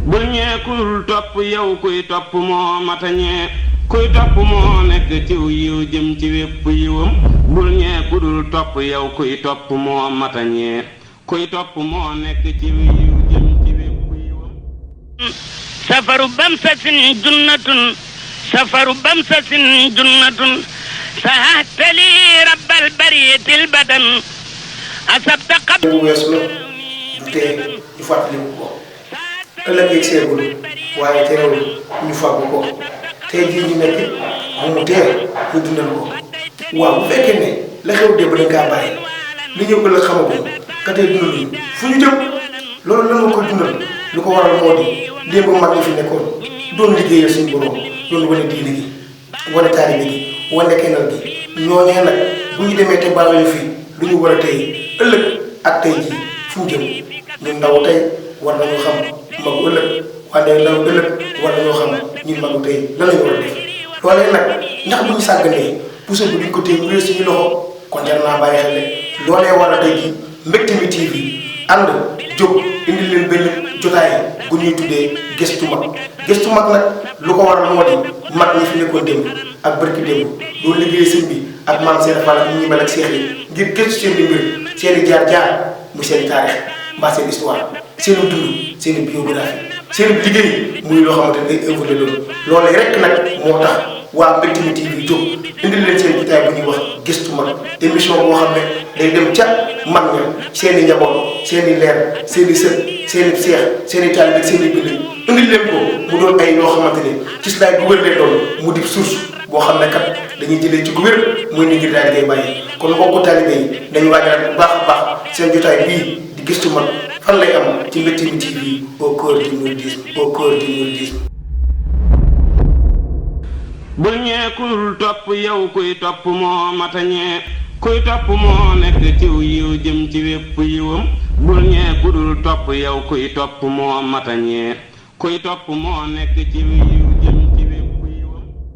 bul ñee kudul topp yow kuy topp moo matañee kuy topp moo nekk ciw yiw jëm ci wépp yiwam bul ñee kudul topp yow kuy topp moo matañee kuy topp moo nekk ciw yiw jëm ci wépp yiwam safaru bamsasin junnatun safaru bamsasin junnatun sahahtali rabbal bariyatil badan asabta qab bu weesu la du tee ñu fàttaliku ko ëllëg yeeg seegul waaye teewul ñu fàggu ko tey jii ñu nekk bu mu tee ñu dundal ko waaw bu fekkee ne la xew démb dañ kaa bàyyi li ñëw ëllëg xamaguñ ka tey dundaluñ fu ñu jëm loolu lan nga koy dundal lu ko waral moo di démb mag ñi fi nekkoon doon liggéeyal suñu borom doon wane diine gi wane taalibe gi wane kennal gi ñooñee nag bu ñu demee te bàyyi fi lu ñu war a tey ëllëg ak tey jii fu ñu jëm ñun ndaw tey war nañu xam magu ëllëg wante ndaw ëllëg war nañoo xam ñun magu tey lan la ñu war a def loolee nag ndax bu ñu sàgganee puso bi duñ ko téye mu suñu loxo kon jar naa bàyyi xel loolee war a tey jii Mbectemi TV ànd jóg indi leen benn jotaay bu ñuy tuddee gëstu mag nag lu ko waral moo di mag ñi fi nekkoon démb ak barki démb doon liggéey sëñ bi ak maam Seydou Fall ak ñi mel ak seex yi ngir gëstu seen i mbir seen i jaar-jaar muy seen i taarix mbaa seen histoire seen i dund seen i biographie seen i liggéey muy loo xamante ne day évolué loolu loolee rek nag moo tax waa Mbectemi TV jóg indil leen seen jotaay bu ñuy wax gëstu mag émission boo xam ne day dem ca mag ña seen i njaboot seen i leer seen i sët seen i seex seen i taalibe seen i bind indil leen ko mu doon ay loo xamante ne ci si laay dugal leen doon mu di source boo xam ne kat dañuy jëlee ci gu wér muy ni ngir daal di koy bàyyi kon mbokku taalibe yi dañu waajal bu baax a baax seen jotaay bii di gëstu mag fan lay am ci Mbectemi TV au cœur du mouridisme au cœur du mouridisme. bul ñee kudul topp yow kuy topp moo matañee kuy topp moo nekk ciw yiw jëm ci wépp yiwam bul ñee kudul topp yow kuy topp moo matañee kuy topp moo nekk ciw yiw